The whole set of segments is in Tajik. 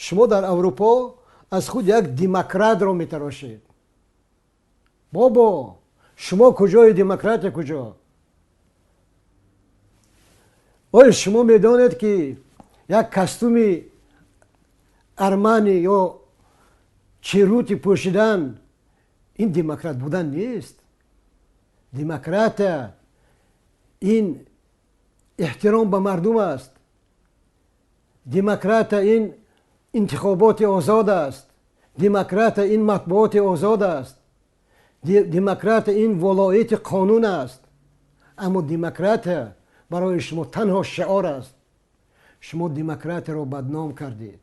Шумо дар Аврупо аз худ як демократро метарошед. Бобо, шумо куҷои, демократия куҷо? Оё шумо медонед, ки як костюми Армани ё Черути пӯшидан ин демократ будан нест? Демократия ин эҳтиром ба мардум аст. Демократия ин интихоботи озод аст. Демократия ин матбуоти озод аст. Демократия ин волоияти қонун аст. Аммо демократия барои шумо танҳо шиор аст. Шумо демократияро бадном кардед,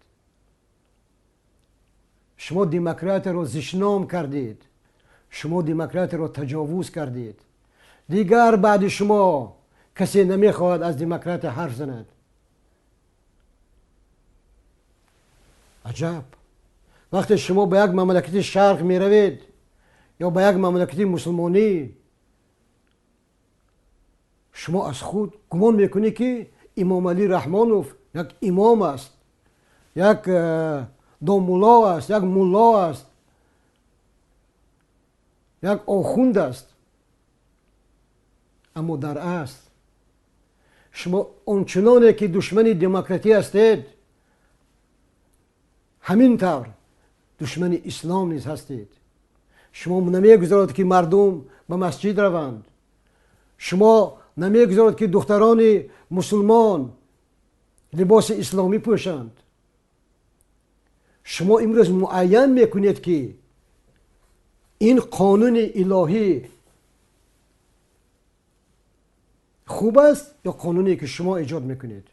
шумо демократияро зишном кардед, шумо демократияро таҷовуз кардед. Дигар баъди шумо касе намехоҳад аз демократия ҳарф занад. Аҷаб! Вақте шумо ба як мамлакати шарқ меравед ё ба як мамлакати мусулмонӣ, шумо аз худ гумон мекунед, ки Имомалӣ Раҳмонов як имом аст, як домулло аст, як мулло аст, як охунд аст. Аммо дар асл шумо ончуноне ки душмани демократӣ ҳастед, ҳамин тавр душмани ислом низ ҳастед. Шумо намегузоред, ки мардум ба масҷид раванд. Шумо намегузоред, ки духтарони мусулмон либоси исломӣ пӯшанд. Шумо имрӯз муайян мекунед, ки ин қонуни илоҳӣ хуб аст ё қонуне ки шумо эҷод мекунед.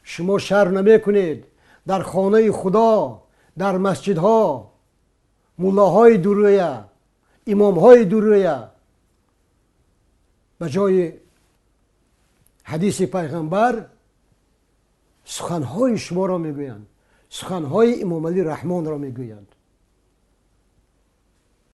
Шумо шарм намекунед дар хонаи худо, дар масҷидҳо муллоҳои дурӯя, имомҳои дурӯя ба ҷои ҳадиси пайғамбар суханҳои шуморо мегӯянд, суханҳои Имомалӣ Раҳмонро мегӯянд.